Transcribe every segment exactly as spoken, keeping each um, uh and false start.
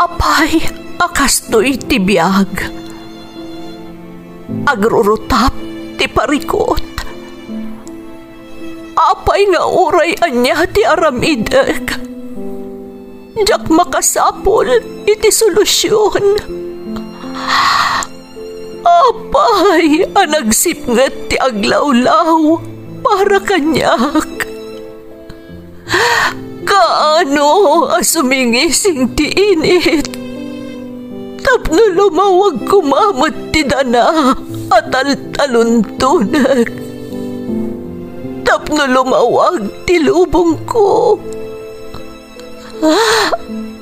Apay a kastoy ti biag? Agrurutap ti parikut. Apay nga uray ania ti aramidek, diak makasapul iti solusion. Apay a nagsipnget ti aglawlaw para kaniak? Kaano a sumingising ti init tapno lumawag koma met ti dana a taltaluntonek, tapno lumawag ti lubongko?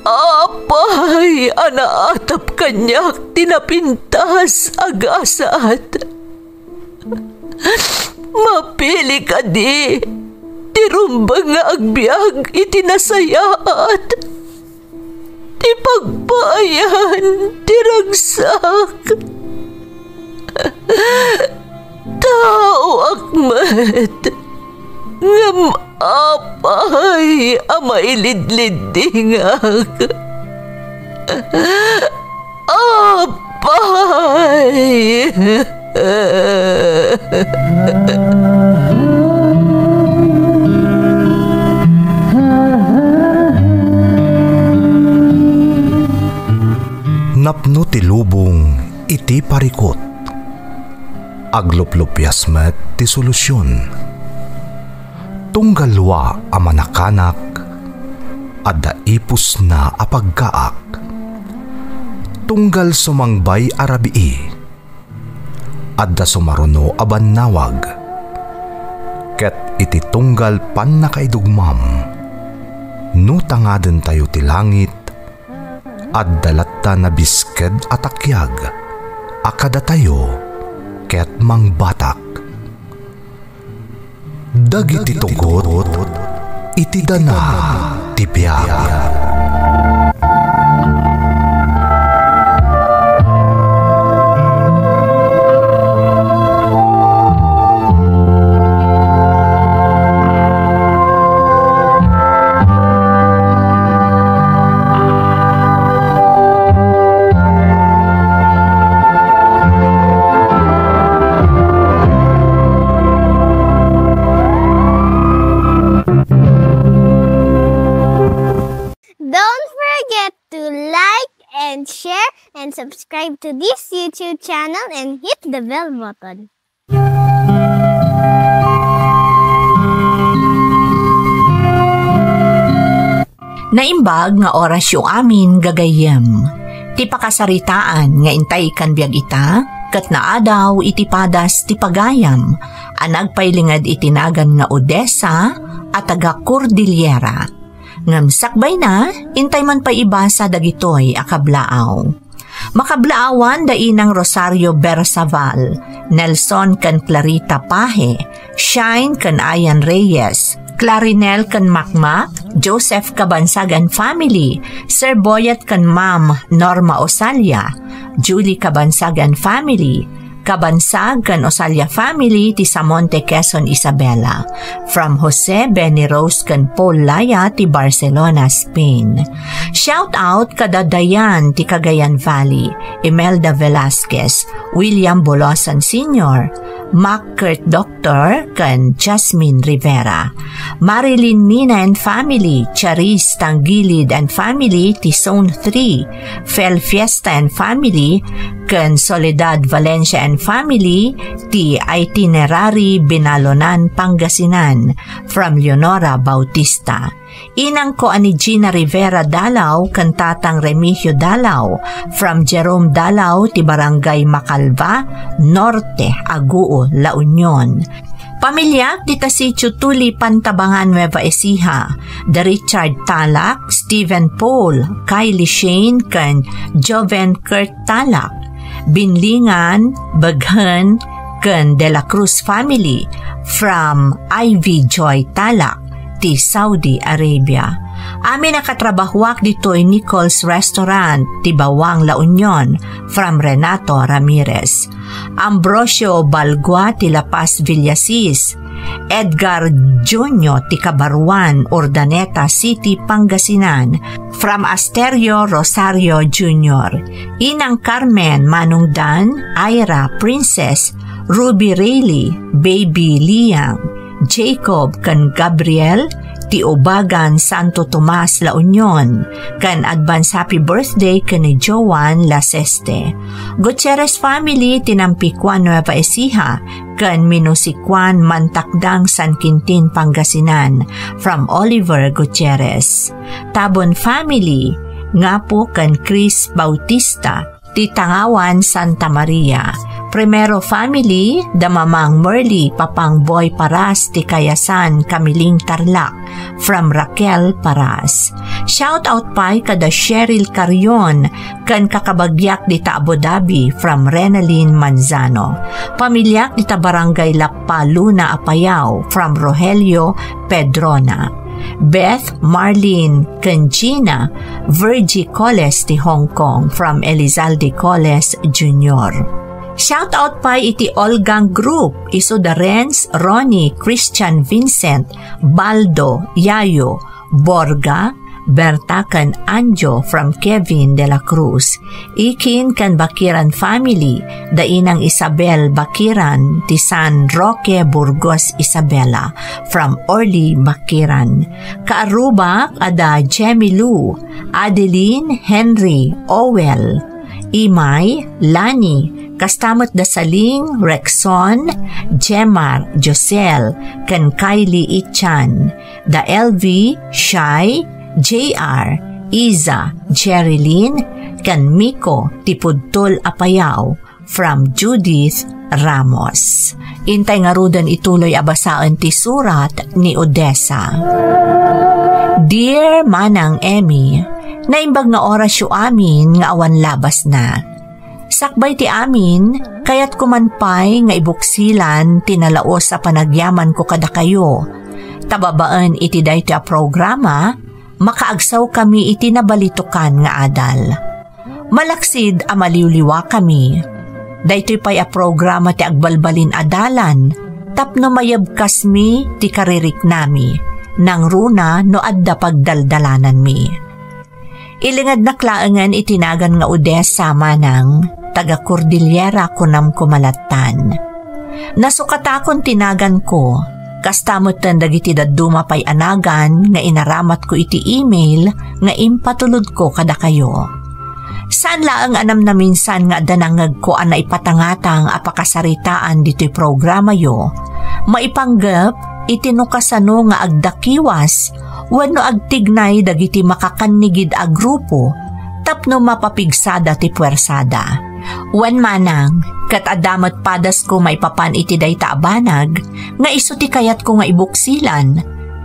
Apay a naatap kaniak ti napintas a gasat? Mapili kadi ti rumbeng nga agbiag iti nasayaat, ti pagpaayan ti ragsak? Taoak met, ngem apay a mailidliddingak? Apay! Napno ti lubong iti parikut. Agluplupias met ti solusion. Tunggal wa a manakanak, adda ipusna a paggaak. Tunggal sumangbay a rabii, adda sumaruno a bannawag. Ket iti tunggal pannakaidugmam, no tangadentayo ti langit, adda latta nabisked a takiag a kadatayo ket mangbatak. Dagiti tugot iti dana ti biag. Don't forget to like and share and subscribe to this YouTube channel and hit the bell button. Naimbag nga orasyo amin, gagayyem. Ti pakasaritaan nga intay kan biag ita, ket naadaw iti padas ti pagayam a nagpailinged iti nagan nga Odessa a taga Cordillera. Ngem sakbayna, intay man pay ibasa dagitoy a kablaaw. Makablaawan da Inang Rosario Bersaval, Nelson ken Clarita Pahe, Shine ken Ayan Reyes, Clarinel ken Makmak, Joseph Kabansag and family, Sir Boyet ken Ma'am Norma Osalia, Julie Kabansag and family, Kabansag ken Osalia family ti Samonte, Quezon, Isabela. From Jose Benny Rose ken Paul Laya ti Barcelona, Spain. Shout out kada Dayan ti Cagayan Valley, Imelda Velasquez, William Bolosan Senior, Mac Kurt Doctor ken Jasmine Rivera. Marilyn Mina and family, Charis Tangilid and family ti Zone three, Fel Fiesta and family, ken Soledad Valencia and family ti Itinerary, Binalonan, Pangasinan, from Leonora Bautista. Inangko a ni Gina Rivera Dalaw ken Tatang Remigio Dalaw, from Jerome Dalaw ti Barangay Macalva, Norte, Aguo, La Union. Pamiliak ti Tasicho Tuli, Pantabangan, Nueva Ecija, da Richard Talak, Steven Paul, Kylie Shane, ken Joven Kurt Talak, Binlingan, Beghen, ken De La Cruz family, from Ivy Joy Talak, ti Saudi Arabia. Amin a katrabahuak ditoy Nicole's Restaurant, ti Bawang, La Union, from Renato Ramirez. Ambrosio Balgua ti La Paz, Villasis, Edgar Junio ti Kabaruan, Urdaneta City, Pangasinan, from Asterio Rosario Junior, Inang Carmen, Manong Dan, Ira, Princess, Ruby Rayleigh, Baby Liang, Jacob ken Gabriel, ti Ubagan Santo Tomas, La Union, ken advance happy birthday ken ni Joan Laseste. Gutierrez family ti Nampicuan, Nueva Ecija, ken Minusikuan, Mantakdang, San Quintin, Pangasinan, from Oliver Gutierrez. Tabon family, Ngapo ken Chris Bautista, ti Tangawan, Santa Maria. Primero family, da Mamang Merly, Papang Boy Paras, ti Kayasan, Kamiling, Tarlac, from Raquel Paras. Shout out pay kada Cheryl Carion, ken kakabagiak dita Abu Dhabi, from Renalyn Manzano. Pamiliak dita Barangay Lappa, Luna, Apayao, from Rogelio Pedrona. Beth, Marlene, ken Gina, Virgie Coles ti Hong Kong, from Elizalde Coles Junior. Shout out pay iti Olgang Group, isu da Renz, Ronnie, Christian, Vincent, Baldo, Yayo, Borga, Berta ken Anjo, from Kevin de la Cruz. Ikin ken Bakiran family, da Inang Isabel Bakiran ti San Roque, Burgos, Isabela, from Orly Bakiran. Kaarrubak a da Jemmy Lou, Adeline, Henry, Owel, Imay, Lani, kasta met da Saling, Rexon, Jemar, Josel, ken Kylie Ichan, da L V, Shai, J R, Iza, Jerilyn, ken Miko ti Pudtol, Apayao, from Judith Ramos. Intay ngaruden ituloy a basaen ti surat ni Odessa. Dear Manang Emmy, naimbag nga orasyo amin nga awan labasna. Sakbay ti amin, kayatko man pay nga ibuksilan ti nalaus a panagyamanko kadakayo. Ta babaen iti daytoy a programa, makaagsaw kami iti nabalitokan nga adal. Malaksid a maliwliwa kami. Daytoy pay a programa ti agbalbalin a dalan tapno mayebkasmi ti kaririknami, nangruna no adda pagdaldalananmi. Ilingednak laengen iti nagan nga Odessa, manang, taga Cordillera kunam ko malattan. Nasukatakon ti naganko, kasta metten dagiti dadduma pay a nagan nga inaramatko iti email nga impatulodko kadakayo. Saan laeng a namnaminsan nga adda nangngegko a naipatangatang a pakasaritaan ditoy programayo, maipanggep iti no kasano nga agdakiwas wenno agtignay dagiti makakannigid a grupo tapno mapapigsada ti puersada. Wen manang, ket adda met padasko maipapan iti dayta a banag nga isu ti kayatko nga ibuksilan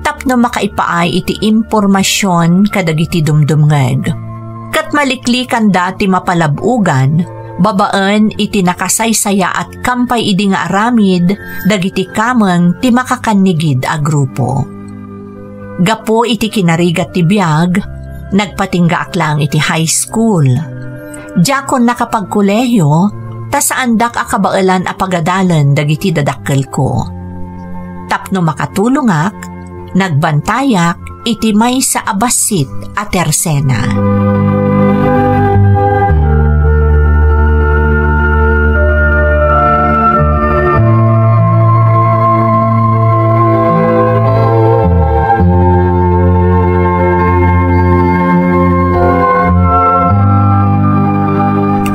tapno makaipaay iti impormasion kadagiti dumdumngeg. Ket maliklikanda ti mapalab-ogan babaen iti nakasaysayaat kampay idi nga aramid dagiti kameng ti makakannigid a grupo. Gapu iti kinarigat ti biag, nagpatinggaak laeng iti high school. Diakon nakapagkolehiyo, ta saandak a kabaelan a pagadalen dagiti dadakkelko. Tapno makatulongak, nagbantayak iti maysa a bassit a tersena.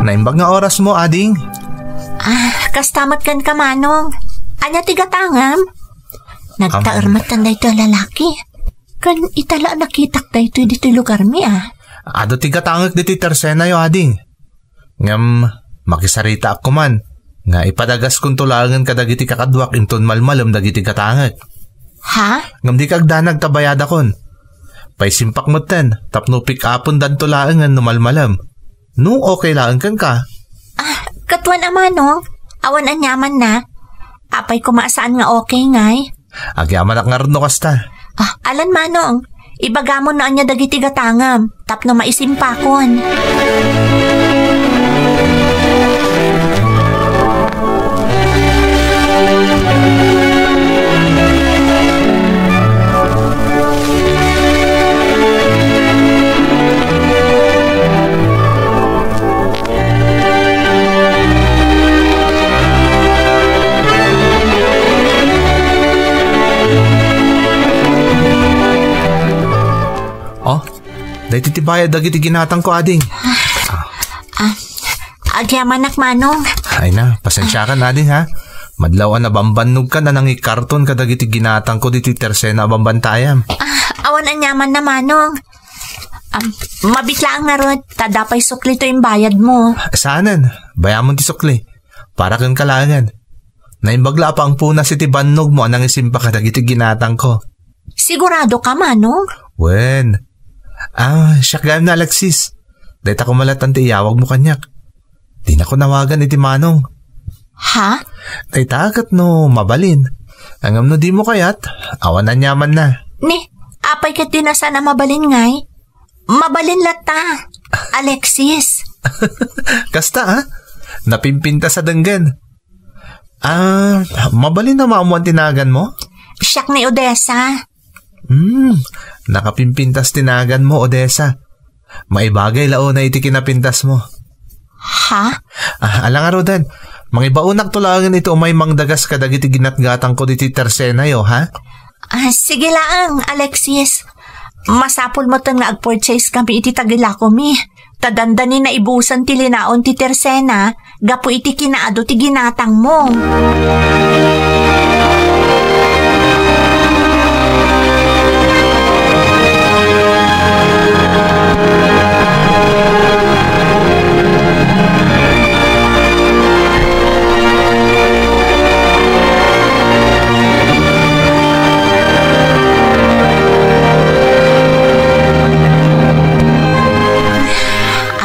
Naimbag nga orasmo, ading. Ah, kasta met kenka, manong. Ania ti gatangem? Nagtaer Am- met daytoy a lalaki. Ken ita la a nakitak daytoy ditoy lugarmi, a. Adu ti gatangek ditoy tersenayo, ading. Ngem, makisaritaak koman nga ipadagaskon to laengen kadagiti kakaduak inton malmalem dagiti gatangek. Ha? Ngem dika agdanag ta bayadakon. Paisimpak metten tapno pick-upendanto laengen no malmalem. No okay laeng kenka? Ah, katuan a, manong, awan aniamanna. Apay koma a saan nga okay, ngay? Agyamanak ngarud no kasta. Ah, alan, manong, ibagamon no ania dagiti gatangem tapno maisimpakon. Daytoy ti bayad dagiti ginatangko, ading. Ah, agyamanak, Manong. Ay na, pasensiakan, ading, ha? Madlaw a nabambannogkan a nangikarton kadagiti ginatangko ditoy tersena a bambantaayam. Ah, awan aniamanna, Manong. Am, mabit laeng ngarud, ta adda pay sukli toy imbayadmo. Saanen, bayamon ti sukli. Para kenka laengen. Naimbag la a pangpunas iti bannogmo a nangisimpa kadagiti ginatangko. Sigurado ka, Manong? Wen. Ah, siak gayam ni Alexis. Dayta koma latta ti iyawagmo kaniak. Dinako nawagan iti Manong. Ha? Dayta ket no mabalin. Ngem no dimo kayat, awan aniamanna. Ni, apay ket dina saan a mabalin ngay? Mabalin latta, Alexis. Kasta, ah? Napimpintas a denggen. Ah, mabalin a maammuan ti naganmo? Siak ni Odessa. Hmm, nakapimpintas ti naganmo, Odessa. Maibagay la unay iti kinapintasmo. Ha? Ah, ala ngaruden, mangibaonakto laengen iti umay mangdagas kadagiti ginatgatangko ditoy tersenayo, ha? Ah, sige laeng, Alexis. Masapul metten nga agpurchase kami iti tagilakomi. Ta dandani naibusen ti linaon ti tersena gapu iti kinaadu ti ginatangmo.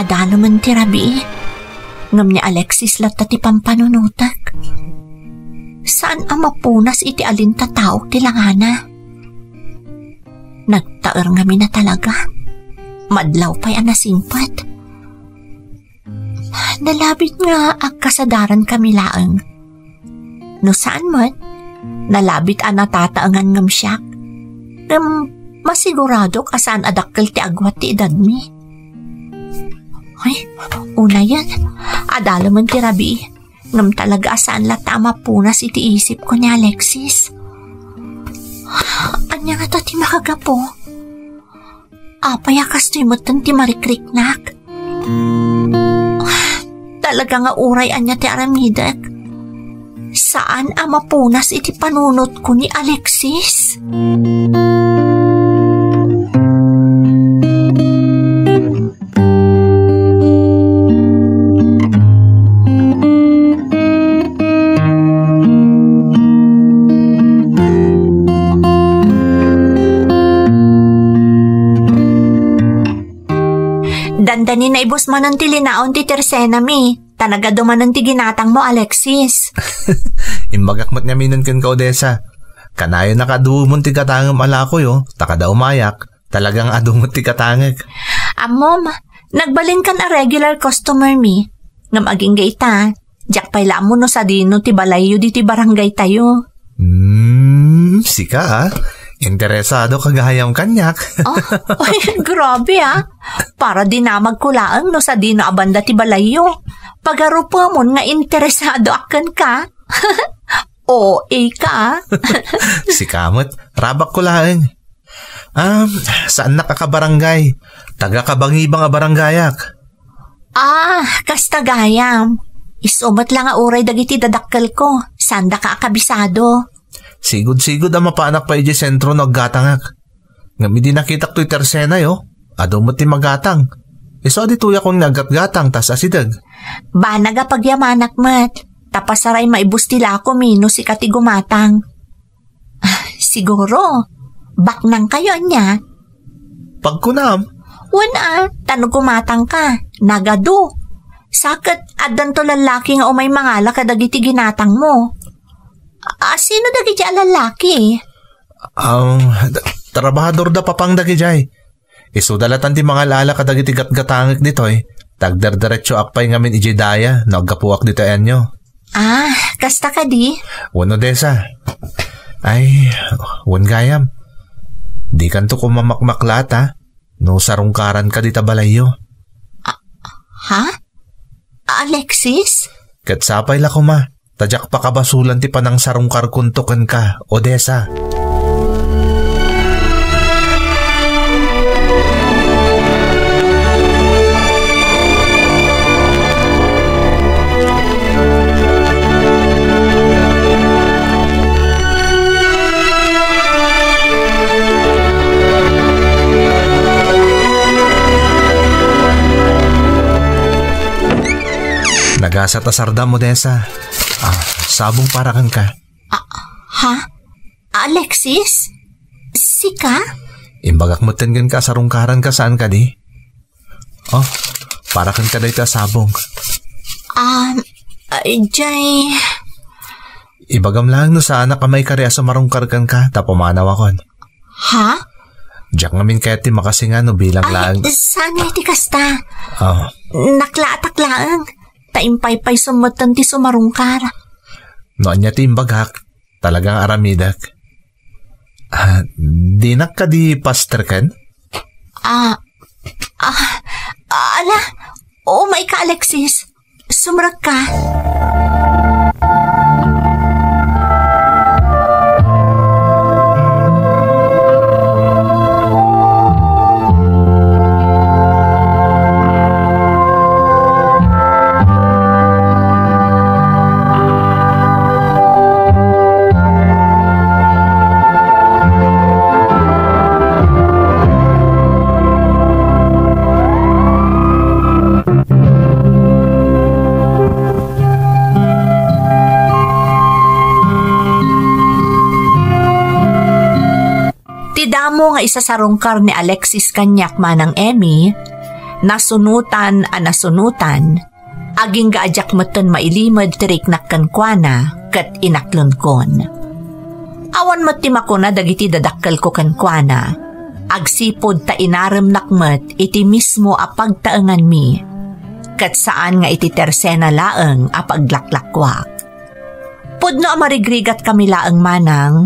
Adda naman ti rabii, ngem ni Alexis latta ti pampanunotek. Saan a mapunas iti alin ta taok ti langana. Nagtaer ngamin a talaga. Madlaw pay a nasingpet. Nalabit nga agkasadaran kami laeng. No saan met, nalabit a natataengan ngem siak. Ngem masiguradok a saan a dakkel ti agwat ti edadmi. Ay, unayen, adda laman ti rabii. Ngem talaga a saan latta a mapunas iti isipko ni Alexis. Ania ngata ti makagapu? Apay a kastoy metten ti marikriknak? Talaga nga uray ania ti aramidek, saan a mapunas iti panunotko ni Alexis. Dandani naibus manen ti linaon ti tersenami, ta nagadu manen ti ginatangmo, Alexis. Imbagak met ngamin kenka, Odessa. Kanayon a kaadumon ti gatangem a lakoyo, ta kada umayak, talagang adu met ti gatangek. Ammom, nagbalinkan a regular customer mi. Ngem agingga ita, diak pay la ammo no sadino ti balayyo ditoy barangay tayo. Hmm, sika, ah. Interesado ka gayam kaniak. Oh, ay, grabe, ah. Para dinamagko laeng no sadino a banda ti balayyo. Pagarupemon nga interesado ak kenka. O A ka, ah. Sika met, rabakko laeng. Um, saannak a kabarangay? Taga-Kabangibang a barangayak. Ah, kasta gayam. Isu met la nga uray dagiti dadakkelko, saandaka a kabisado. Sigud-sigud a mapanak pay idiay sentro no aggatangak. Ngem idi nakitak toy tersenayo, adu met ti magatang. Isu a ditoyakon nga aggatgatang ta asideg. Banag a pagyamanak met, ta pasaray maibus ti lakomi no sika ti gumatang. Ah, siguro, baknangkayo ania? Pagkunam? Wen a, ta no gumatangka, nagadu. Sa ket addanto lallaki nga umay mangala kadagiti ginatangmo. A, sino dagiti a lallaki? Um, da-, trabahador da papang dagidiay. Isuda latta ti mangal-ala kadagiti gatgatangek ditoy, ta agderderetsoak pay ngamin idiay daya no aggapuak ditoy anyo. Ah, kasta kadi? Wen, Odessa. Ay, wen gayam. Dikanto koma makmakla ta, no sarungkaranka dita balayyo. Ah, ha? Alexis? Ket sapay la koma, ta diak pakabasolan ti panangsarungkarkonto kenka, Odessa. Sa tasardam, Odessa. Ah, sabong para kenka. Ah, ha? Alexis? Sika? Imbagak metten kenka a sarungkaranka, saan kadi? Oh, para kenka dayta a sabong. Ah, ay, jay. Ibagam laeng no saanak a maikari a sumarungkar kenka, ta pumanawakon. Ha? Diak ngamin kayat ti makasinga no bilang Ay, laeng. Saan nga iti kasta? Oh. Naklaatak laeng. Ta impaypaysom metten ti sumarungkar. No ania ti imbagak, talagang aramidek. Ah, dinak kadi pasterken? Ah, ah, ah, ala, umayka, Alexis. Sumrekka. Ti damo nga isasarungkar ni Alexis kaniak, Manang Emmy, nasunotan a nasunotan, agingga a diak metten mailimed ti riknak kenkuana ket inatlonkon. Awan met ti makuna dagiti dadakkelko kenkuana, agsipud ta inaremnak met iti mismo a pagtaenganmi, ket saan nga iti tersena laeng a paglaklakkuak. Pudno a marigrigatkami laeng, Manang,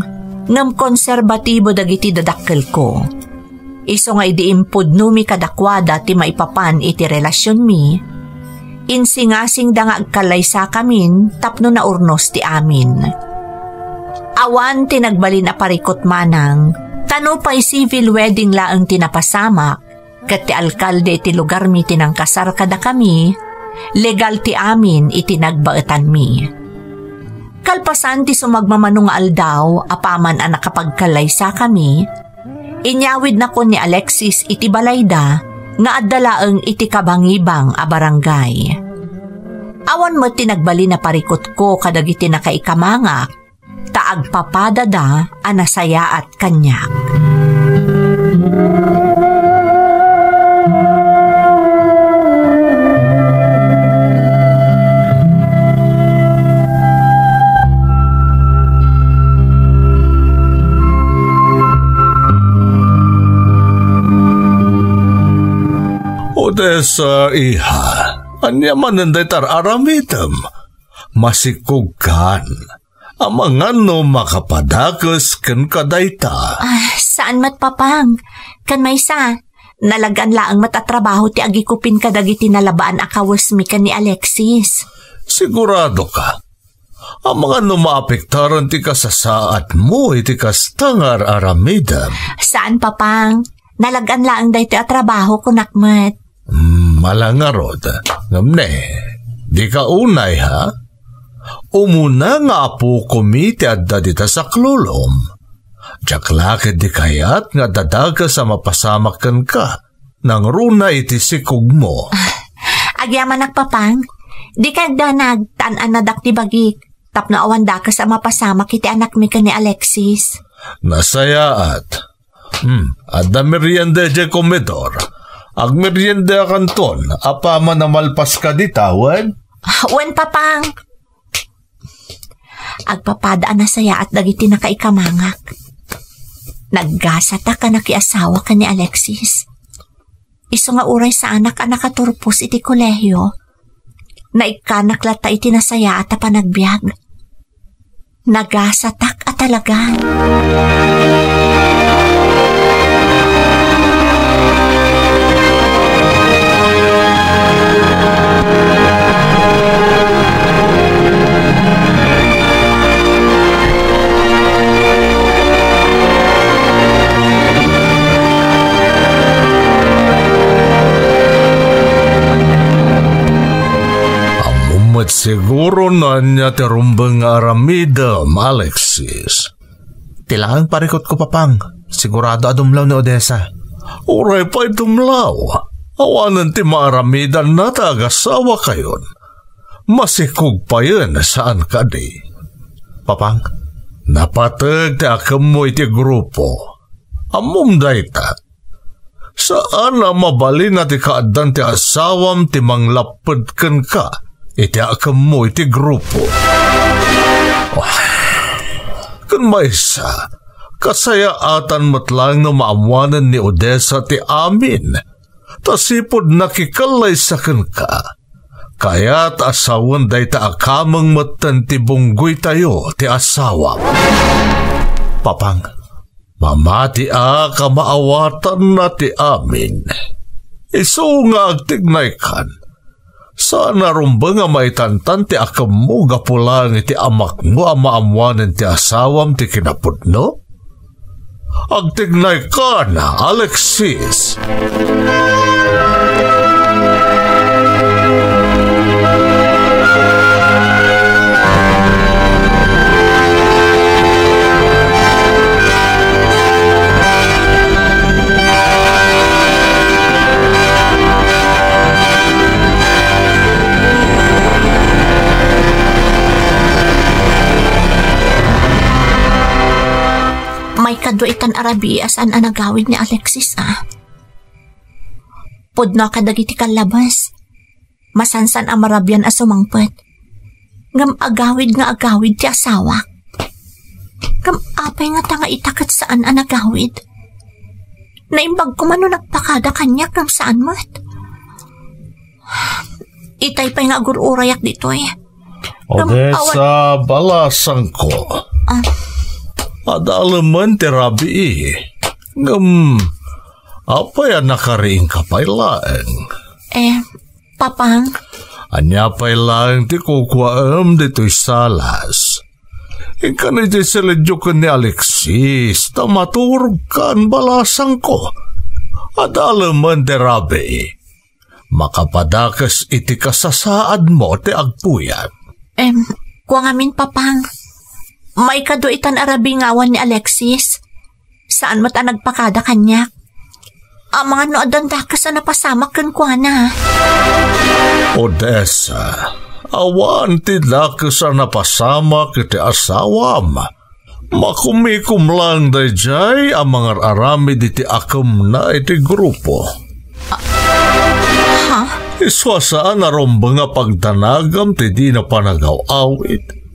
ngem konserbatibo dagiti dadakkelko. Isu nga idi impudnomi kadakuada ti maipapan iti relasionmi, insingasingda nga agkallaysakamin tapno naurnos ti amin. Awan ti nagbalin a parikut, Manang, ta nupay civil wedding laeng ti napasamak, ket ti alkalde iti lugarmi ti nangkasar kadakami, legal ti amin iti nagbaetanmi. Kalpasan ti sumagmamano nga aldaw, apaman a nakapagkallaysakami, inyawidnakon ni Alexis iti balayda nga adda laeng iti kabangibang a barangay. Awan met ti nagbalin a parikutko kadagiti nakaikamangak, ta agpapadada a nasayaat kaniak. Odessa, iha, ania manen dayta aramidem? Masikogkan. Amangan no makapadakes kenka dayta. Ah, saan met, Papang. Ken maysa, nalagan laeng met a trabaho ti agikupin kadagiti nalabaan a kawesmi ken ni Alexis. Sigurado ka? Amangan no maapektaran ti kasasaatmo iti kasta nga ar-aramidem. Saan, Papang. Nalagan laeng daytoy a trabaho, kunak met. Hmm, ala ngarud. Ngem ne, dika unay, ha? Umuna nga apokomi ti adda dita saklulom. Diak la ketdi kayat nga adda dakes a mapasamak kenka, nangruna iti sikogmo. Agyamanak, Papang. Dika agdanag, ta an-annadak ti bagik, tapno awan dakes a mapasamak iti anakmi ken ni Alexis. Nasayaat. Hmm, adda merienda idiay komedor. Agmeriendakanton, apaman a malpaska dita, wen? Wen, Papang. Agpapada a nasayaat dagiti nakaikamangak. Naggasatak a nakiasawa ken ni Alexis. Isu nga uray saanak a nakaturpos iti kolehio, naikkanak latta iti nasayaat a panagbiag. Nagasatak a talaga. Ammom met siguro no ania ti rumbeng nga aramidem, Alexis. Ti laeng parikutko, Papang. Sigurado a dumlaw ni Odessa. Uray pay dumlaw. Awanen ti maaramidanna ta agasawakayon. Masikog payen, saan kadi? Papang, napateg ti akemmo iti grupo. Ammom dayta. Saan a mabalin a ti kaaddan ti asawam ti manglapped kenka iti akemmo iti grupo. Oh. Ken maysa, kasayaatan met laeng no maammoanen ni Odessa ti amin. Ta sipud nakikallaysa kenka, kayat a sawen dayta a kameng metten ti bunggoytayo ti asawam. Papang, mamatiak a maawatanna ti amin. Isu nga agtignaykan, saan a rumbeng a maitantan ti akemmo gapu laeng iti amakmo a maammoanen ti asawam ti kinapudno? Agtignaykan, Alexis. Maikadua itan a rabii a saan a nagawid ni Alexis, a. Pudno kadagiti kallabas. Masansan a marabian a sumangpet. Ngem agawid nga agawid ti asawak. Ngem apay ngata nga ita ket saan a nagawid? Naimbag koma no nagpakada kaniak ngem saan met. Itay pay nga agur-urayak ditoy. Ngem Odessa, awan- balasangko. Ah. Adalemen ti rabii. Ngem, apay a nakariingka pay laeng? Eh, Papang. Ania pay laeng ti kukuaem ditoy salas? Inkan iti siledyo ken ni Alexis, ta maturogkan, balasangko. Adalemen ti rabii. Makapadakes iti kasasaadmo ti agpuyat. Em, kua ngamin, Papang. Maikadua itan a rabii nga awan ni Alexis. Saan met a nagpakada kaniak. Amangan no addan dakes a napasamak kenkuana. Odessa, awan ti dakes a napasamak iti asawam. Makumikom laeng daydiay a mangar-aramid iti akemna iti grupo. Ha? Isu a saan a rumbeng a pagdanagam ti dina panagaw-awid.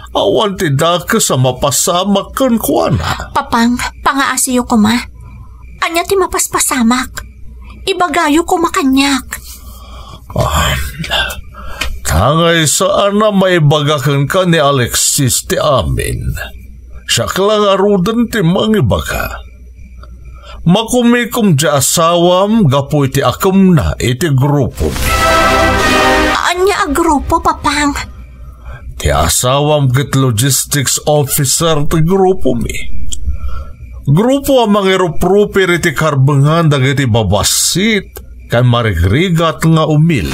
Awan ti dakes a mapasamak kenkuana. Papang, pangaasiyo koma. Ania ti mapaspasamak? Ibagayo koma kaniak. Ah, tangay saan a maibaga kenka ni Alexis ti amin. Siak la ngaruden ti mangibaga. Makumikom ti asawam gapu iti akemna iti grupomi. Ania a grupo, Papang? Ti asawam ket logistics officer ti grupomi. Grupo a mangiruprupir iti karbengan dagiti babassit ken marigrigat nga umili.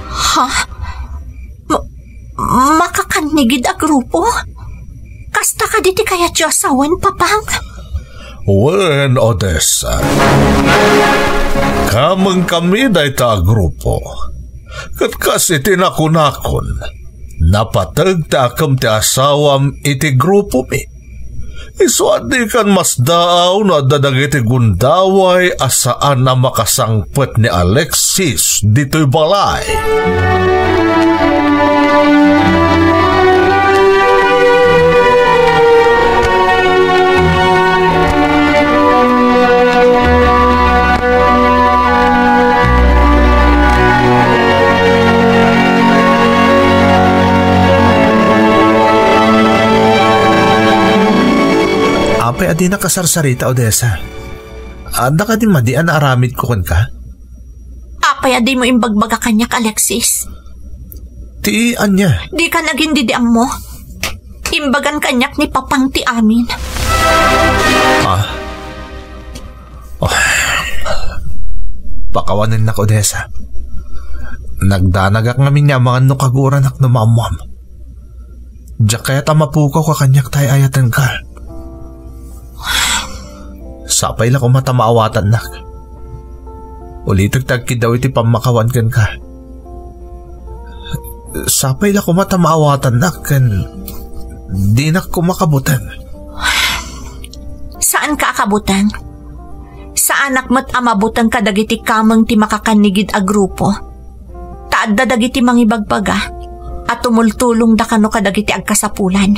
Ha? Ma-, makakannigid a grupo? Kasta kadi ti kayatyo a sawen, Papang? Wen, Odessa. Kamengkami dayta a grupo. Ket kas iti nakunakon, napateg ti akem ti asawam iti grupomi. Isu a dikan masdaaw no adda dagiti gundaway a saan a makasangpet ni Alexis ditoy balay. Apay a dinak kasarsarita, Odessa? Adda kadi madi a naaramidko kenka? Apay a dimo imbagbaga kaniak, Alexis? Ti ania? Dikan agin-idi ammo. Imbagan kaniak ni Papang ti amin. Ah. Oh. Pakawanennak, Odessa. Nagdanagak ngamin nga amangan no kagurannak no maammoam. Diak kayat a mapukaw ka kaniak ta ay-ayatenka. Sapay la koma ta maawatannak. Ulitek ti agkiddaw iti pammakawan kenka. Sapay la koma ta maawatannak ken dinak koma kabuteng. Saanka a kabuteng? Saanak met a mabuteng kadagiti kameng ti makakannigid a grupo. Ta adda dagiti mangibagbaga a tumultulongda kano kadagiti agkasapulan.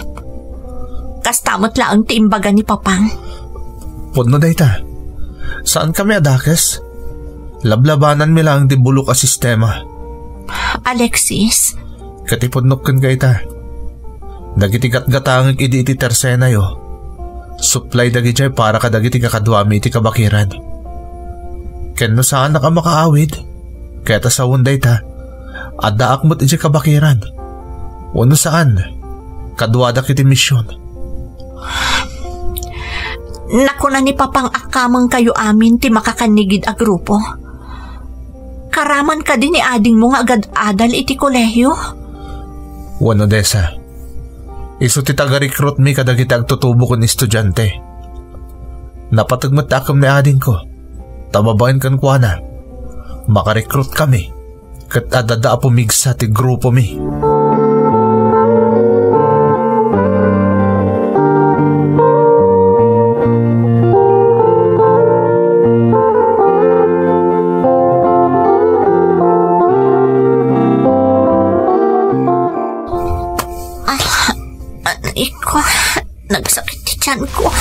Kasta met laeng ti imbaga ni Papang. Pudno dayta. Saankami a dakes. Lablabananmi laeng ti bulok a sistema. Alexis. Ket ipudnok kenka ita. Dagiti gatgatangek idi iti tersenayo, supply dagidiay para kadagiti kakaduami iti kabakiran. Ken no saanak a makaawid, ket a sawen dayta, addaak met idiay kabakiran. Wenno saan, kaduadak iti mision. Nakuna ni Papang a kamengkayo amin ti makakannigid a grupo. Karaman kadi ni adingmo nga agad-adal iti kolehiyo? Wen, Odessa. Isu ti taga-recruitmi kadagiti agtutubo ken estudiante. Napateg met ti akem ni adingko, ta babaen kenkuana, makarecruit kami. Ket adda a pumigsa ti grupomi. Ah, aray ko. Nagsakit ti tiyan ko.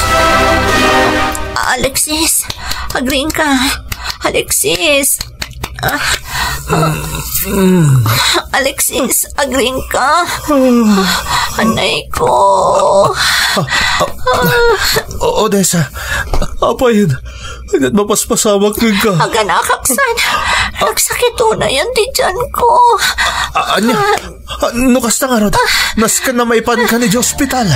Alexis, agriingka. Alexis. Ah, ah. Alexis, agriingka. Anay ko. O-, Odessa, apayen, ket mapaspasamak kenka. Aganakaksan. Nagsakit unayen ti tiyan ko. A-, ania? Ah, no kasta ngarud, nasken a maipanka idiay ospital.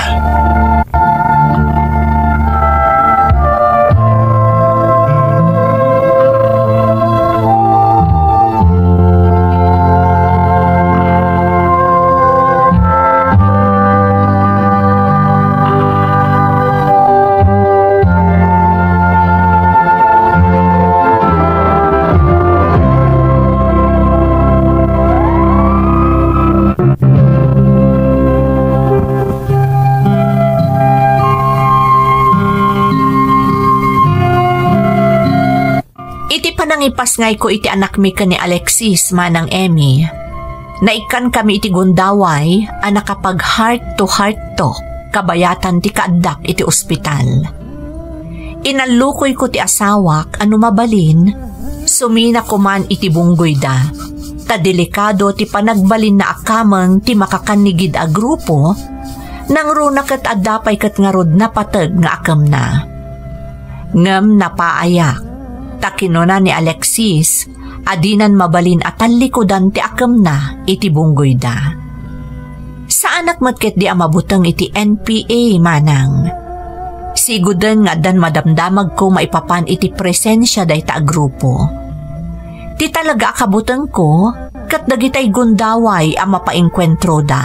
Iti panangipasngayko iti anakmi ken ni Alexis, Manang Emmy, naikkan kami iti gundaway a nakapag-heart to heart talk kabayatan ti kaaddak iti ospital. Inallukuyko ti asawak a no mabalin, suminako man iti bunggoyda, ta delikado ti panagbalinna a kameng ti makakannigid a grupo, nangruna ket adda pay ket ngarud napateg nga akemna. Ngem napaayak, ta kinuna ni Alexis a dinan mabalin a tallikudan ti akemna iti bunggoyda. Saanak met ketdi a mabuteng iti N P A, Manang. Siguden nga addan madamdamagko maipapan iti presensia dayta a grupo. Ti talaga a kabutengko ket dagitay gundaway a mapaengkuentroda.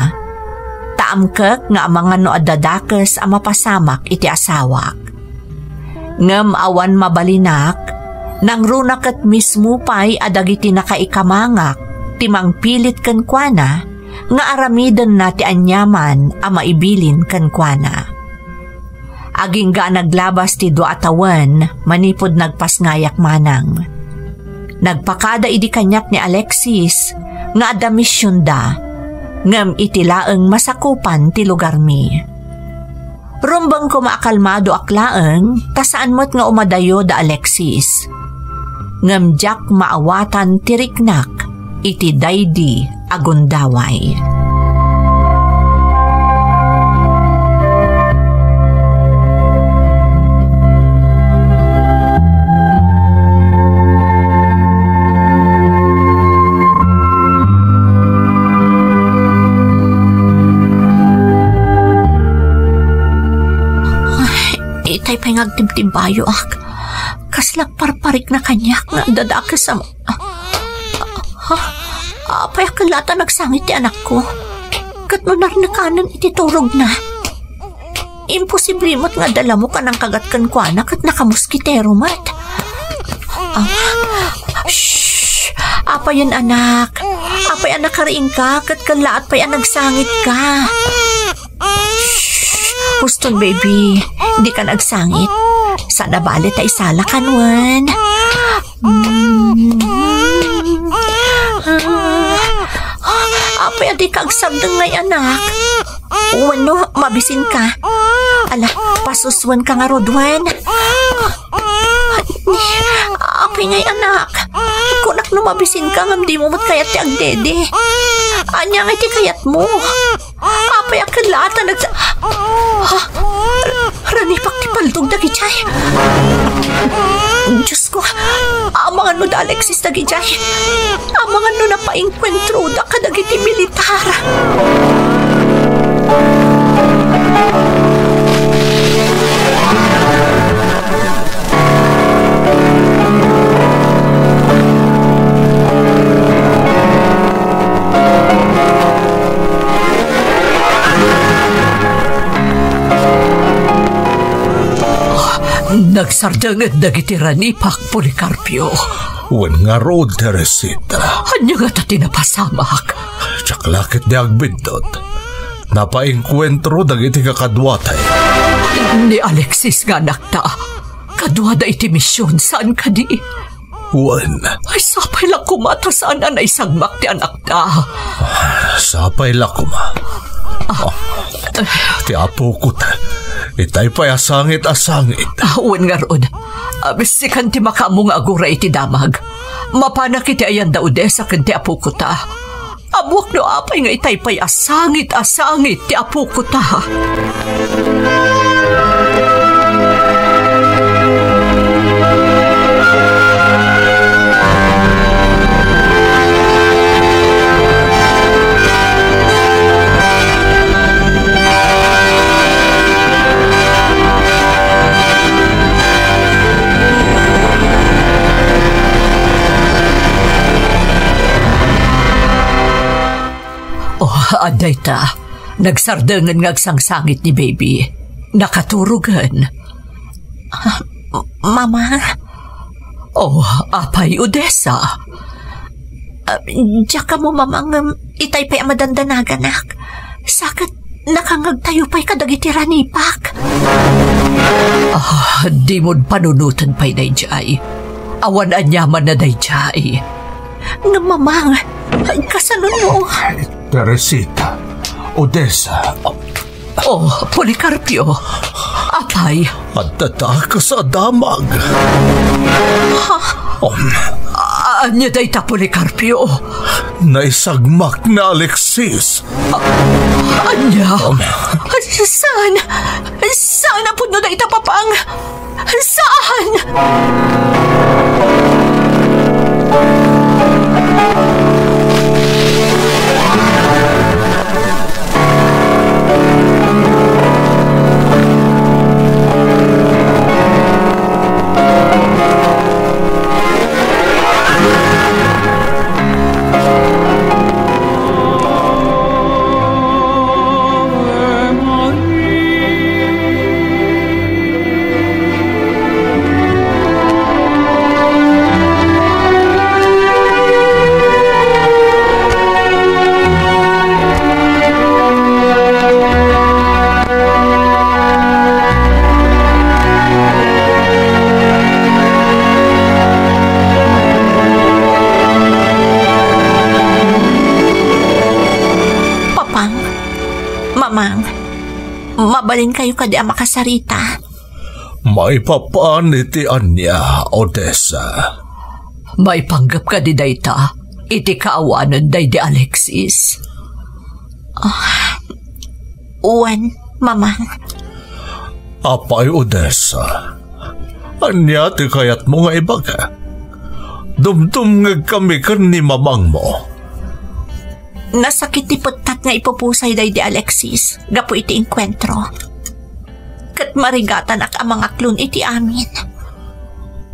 Ta amkek nga amangan no adda dakes a mapasamak iti asawak. Ngem awan mabalinak, nangruna ket mismo pay a dagiti nakaikamangak ti mangpilit kenkuana nga aramidenna ti aniaman a maibilin kenkuana. Agingga a naglabas ti dua a tawen manipud nagpasngayak, Manang. Nagpakada idi kaniak ni Alexis nga adda misionda, ngem iti laeng masakupan ti lugarmi. Rumbeng koma a kalmadoak laeng ta saan met nga umadayo da Alexis. Ngem diak maawatan ti riknak iti daydi a gundaway. Ay, itay pay nga agtibtibbayoak. Kasla parparikna kaniak nga adda dakes a ma-, ah, ah, ah, apay a kella ta nagsangit ti anakko? Ket no narnekanen iti turogna, imposible met nga adda lamok a nangkagat kenkuana ket nakamoskitero met. Ah, shh! Apayen, anak. Apay a nakariingka, ket kellaat pay a nagsangitka. Shh! Huston, baby. Dikan agsangit. Saan a bale ta isalakan wen. Mm. Ah, apay a dika agsardeng ngay anak? Wenno, mabisinka? Ala, pasuswenka ngarud wen. Apay ngay anak? Kunak no mabisinka ngem dimo met kayat ti agdede. Ania ngay ti kayatmo? Apay a kellaat a nagsa-, ha? Ranipak ti paldong dagidiay. Diosko, amangan no da Alexis dagidiay. Amangan no napaengkuentroda kadagiti militar. Nagsardengen dagiti ranipak, Policarpio. Wen ngarud, Teresita. Ania ngata ti napasamak? Diak la ketdi agbiddut. Napaengkuentro dagiti kakaduatayo. Ni Alexis nga anakta. Kaduada iti mision, saan kadi? Wen. Ay, sapay la koma ta saan a naisagmak ti anakta. Sapay la koma. Ah. Ah, ti apokota. Itay pay a sangit a sangit. Ah, wen ngarud. Ah, sikan ti makaammo nga aguray iti damag. Mapanak iti ayan da Odessa ken ti apokota. Ammoak no apay nga itay pay a sangit a sangit ti apokota. Oh, adda ita. Nagsardengen nga agsangsangit ni baby. Nakaturogen. Ah, Mama? Oh, apay, Odessa? Ah, diak ammo, Mama, ngem itay pay a madandanaganak. Sa ket nakangngegtayo pay kadagiti ranipak. Ah, dimon panunoten pay daydiay. Awan aniamanna daydiay. Ngem, Mamang, kasano no? Teresita, Odessa. Oh, Policarpio. Apay? Adda ta kas a damag. Ha? Um. A-, ania dayta, Policarpio? Naisagmak ni Alexis. A-, ania? Um. Saan? Saan a pudno dayta, Papang? Saan? Papang, Mamang, mabalinkayo kadi a makasarita? Maipapan iti ania, Odessa? Maipanggep kadi dayta iti kaawanen daydi Alexis? Ah, wen, Mamang. Apay, Odessa, ania ti kayatmo nga ibaga? Dumdumngegkami ken ni mamangmo. Nasakit ti pettat nga ipupusay daydi Alexis gapu iti engkuentro. Ket marigatanak a mangaklon iti amin.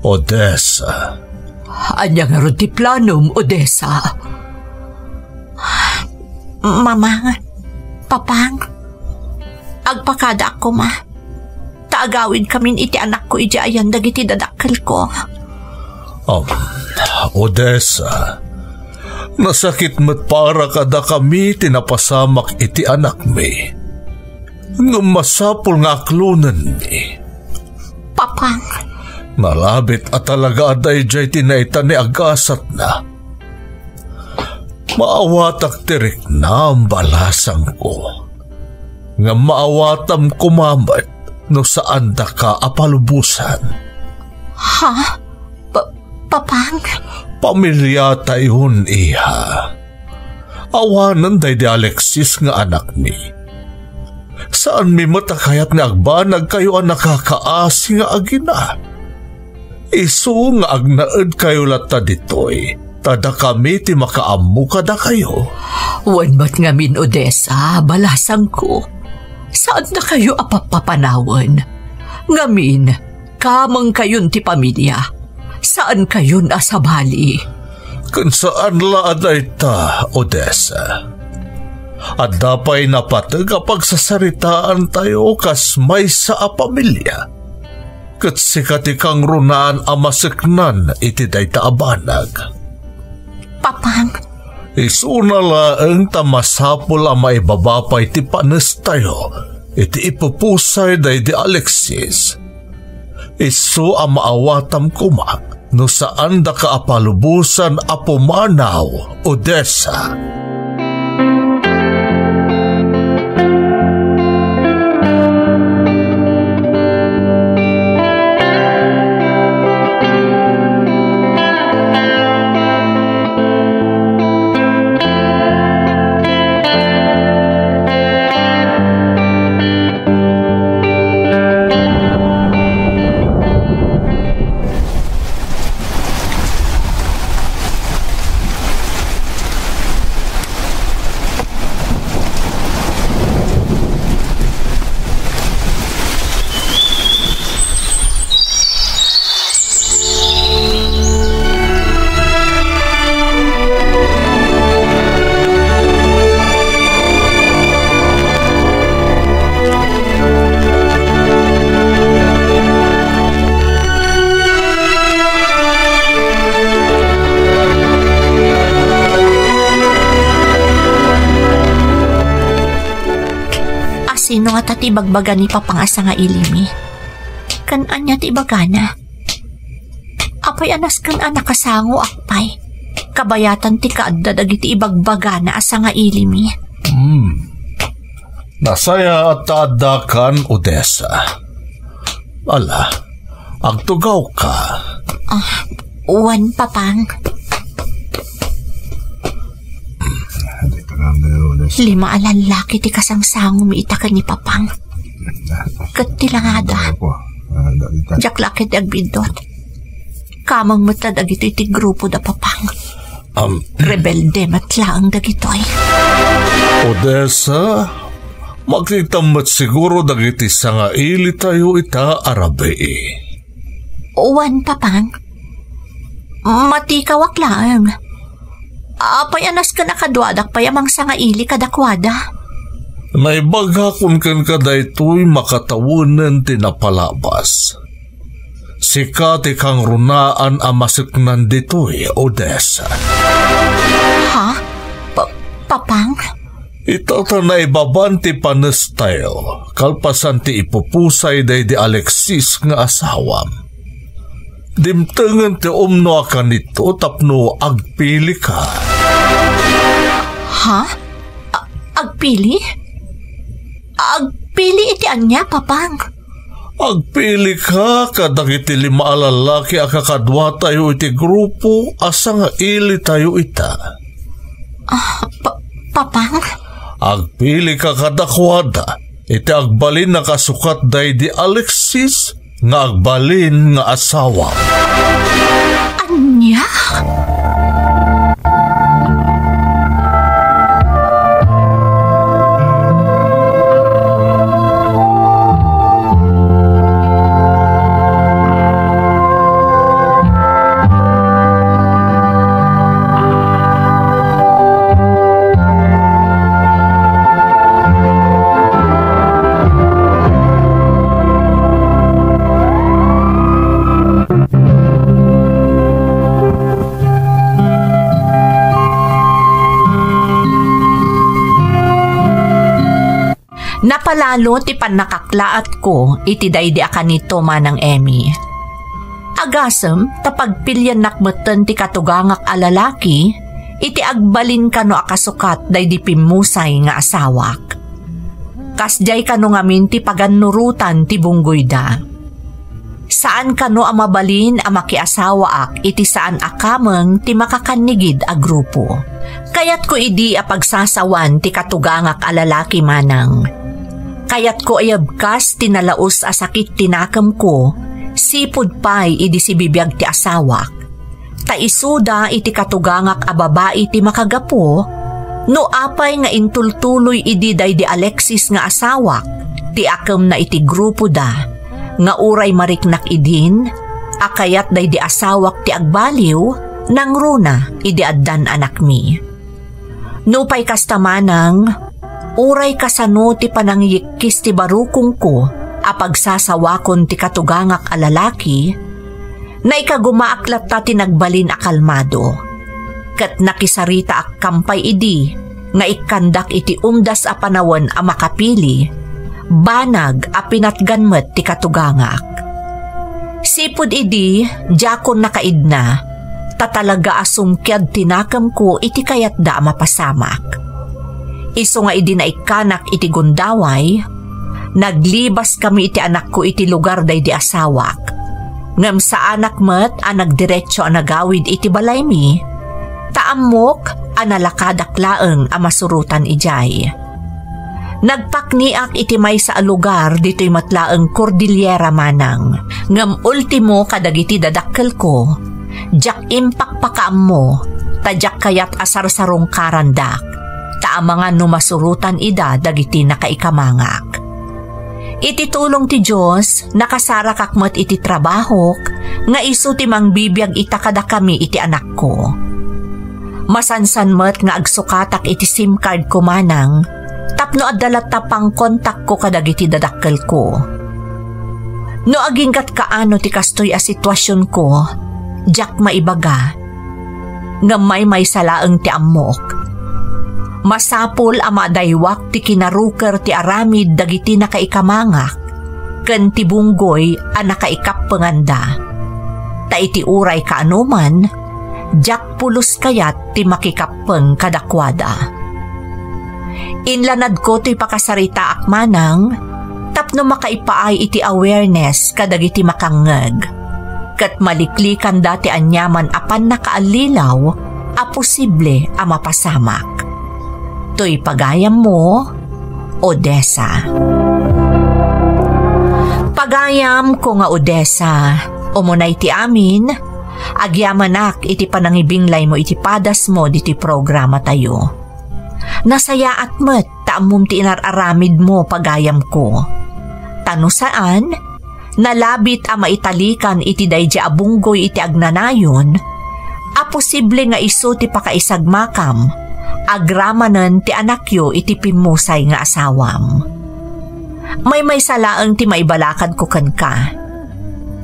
Odessa. Ania ngarud ti planom, Odessa? Mamang, Papang, agpakadaak koma. Ta agawidkamin iti anakko idiay ayan dagiti dadakkelko. Um, Odessa, Nasakit met para kadakami ti napasamak iti anakmi. Ngem masapul nga aklonenmi. Papang. Nalabit a talaga a daydiay ti naita ni agasatna. Maawatak ti riknam, balasangko. Ngem maawatam koma met no saandaka a palubosan. Ha? Pa-, Papang? Pamiliatayon, iha. Awanen daydi Alexis nga anakmi. Saanmi met a kayat nga agbanagkayo a nakakaasi nga agina. Isu nga agnaedkayo latta ditoy, ta dakami ti makaammo kadakayo. Wen met ngamin, Odessa, balasangko. Saandakayo a pappapanawen. Ngamin, kamengkayon ti pamilia. Saankayon a sabali. Ken saan la a dayta, Odessa. Adda pay napateg a pagsasaritaantayo kas maysa a pamilia. Ket sika ti kangrunaan a maseknan iti dayta a banag. Papang. Isuna laeng ta masapul a maibaba pay ti panestayo iti ipupusay daydi Alexis. Isu a maawatam koma no saandaka a palubosan a pumanaw, Odessa. Asino ngata ti ibagbaga ni Papang a sangailimi? Ken ania ti ibagana? Apay a nasken a nakasangoak pay? Kabayatan ti kaadda dagiti ibagbagana a sangailimi. Hmm. Nasayaat ta addakan, Odessa. Ala, agtugawka. Ah, wen, Papang. Lima a lallaki ti kasangsangomi ita ken ni Papang. Ket ti langada. Diak la ket agbiddut. Kameng met la dagitoy ti grupo da Papang. Am. Rebelde met laeng dagitoy. Odessa, makitam met siguro dagiti sangailitayo ita a rabii. Wen, Papang. Matikawak laeng. Apay a nasken a kaduadak pay a mangsangaili kadakuada? Naibagakon kenka daytoy makatawenen ti napalabas. Sika ti kangrunaan a maseknan ditoy, Odessa. Ha? Pa-, Papang? Ita ta naibaban ti panestayo, kalpasan ti ipupusay daydi Alexis nga asawam. Dimtengen ti umno a kanito tapno agpilika. Ha? A-, agpili? Agpili iti ania, Papang? Agpilika kadagiti lima a lallaki a kakaduatayo iti grupo a sangailitayo ita. Ah, Pa-, Papang? Agpilika kadakuada iti agbalin a kasukat daydi Alexis nga agbalin nga asawa. Ania? Napalalo ti pannakaklaatko iti daydi a kanito, Manang Emmy. Agasem ta pagpiliannak metten ti katugangak a lalaki iti agbalin kano a kasukat daydi pimmusay nga asawak. Kasdiay kano ngamin ti pagannurotan ti bunggoyda. Saan kano a mabalin a makiasawaak iti saan a kameng ti makakannigid a grupo. Kayatko idi a pagsasawan ti katugangak a lalaki, Manang. Kayatko a yabkas ti nalaus a sakit ti nakemko, sipud pay idi sibibiag ti asawak. Ta isuda iti katugangak a babai ti makagapu, no apay nga intultuloy idi daydi Alexis nga asawak ti akemna iti grupoda, nga uray mariknak idin a kayat daydi asawak ti agbaliw, nangruna idi addan anakmi. Nupay kasta, Manang, uray kasano ti panangiyikkis ti barukongko a pagsasawakon ti katugangak a lalaki, naikagumaak latta ti nagbalin a kalmado. Ket nakisaritaak kampay idi nga ikkandak iti umdas a panawen a makapili, banag a pinatgan met ti katugangak. Sipud idi, diakon nakaidna, ta talaga a sungkiad ti nakemko iti kayatda a mapasamak. Isu nga idi naikkanak iti gundaway, naglibaskami iti anakko iti lugar daydi asawak. Ngem saanak met a nagdiretso a nagawid iti balaymi, ta ammok a nalakadak laeng a masurotan idiay. Nagpakniak iti maysa a lugar ditoy met laeng Cordillera, Manang, ngem ultimo kadagiti dadakkelko, diak impakpakaammo, ta diak kayat a sarsarungkarandak, ta amangan no masurotan ida dagiti nakaikamangak. Iti tulong ti Dios, nakasarakak met iti trabahok nga isu ti mangbibiag ita kadakami iti anakko. Masansan met nga agsukatak iti SIM card ko, Manang, tapno adda latta pangkontakko kadagiti dadakkelko. No aginggat kaano ti kastoy a situasionko, diak maibaga. Ngem maymaysa laeng ti ammok. Masapul a madaywak ti kinaruker ti aramid dagiti nakaikamangak ken ti bunggoy a nakaikappenganda. Ta iti uray kaanoman, diak pulos kayat ti makikappeng kadakuada. Inlanadko toy pakasaritaak, Manang, tapno makaipaay iti awareness kadagiti makangngeg, ket maliklikanda ti aniaman a pannakaallilaw a posible a mapasamak. Toy pagayammo, Odessa. Pagayamko nga Odessa, umunay ti amin, agyamanak iti panangibinglaymo iti padasmo ditoy programatayo. Nasayaat met ta ammom ti inar-aramidmo, pagayamko. Ta no saan, nalabit a maitalikan iti daydi a bunggoy iti agnanayon, a posible nga isu ti pakaisagmakam, agramanen ti anakyo iti pimmusay nga asawam. Maymaysa laeng ti maibalakadko kenka.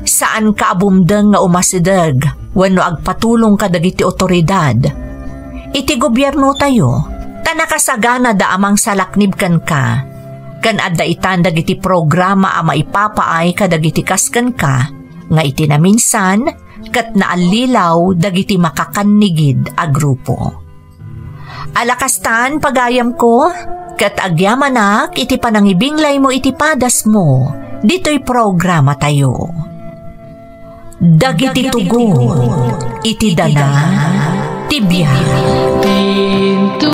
Saanka a bumdeng nga umasideg wenno agpatulong kadagiti otoridad iti gobiernotayo, ta nakasaganada a mangsalaknib kenka, ken adda itan dagiti programa a maipapaay kadagiti kas kenka nga iti naminsan ket naallilaw dagiti makakannigid a grupo. Ala kastan, pagayamko, ket agyamanak iti panangibinglaymo iti padasmo ditoy programatayo. Dagiti tugon iti dana ti biag. Inton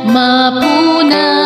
mapuna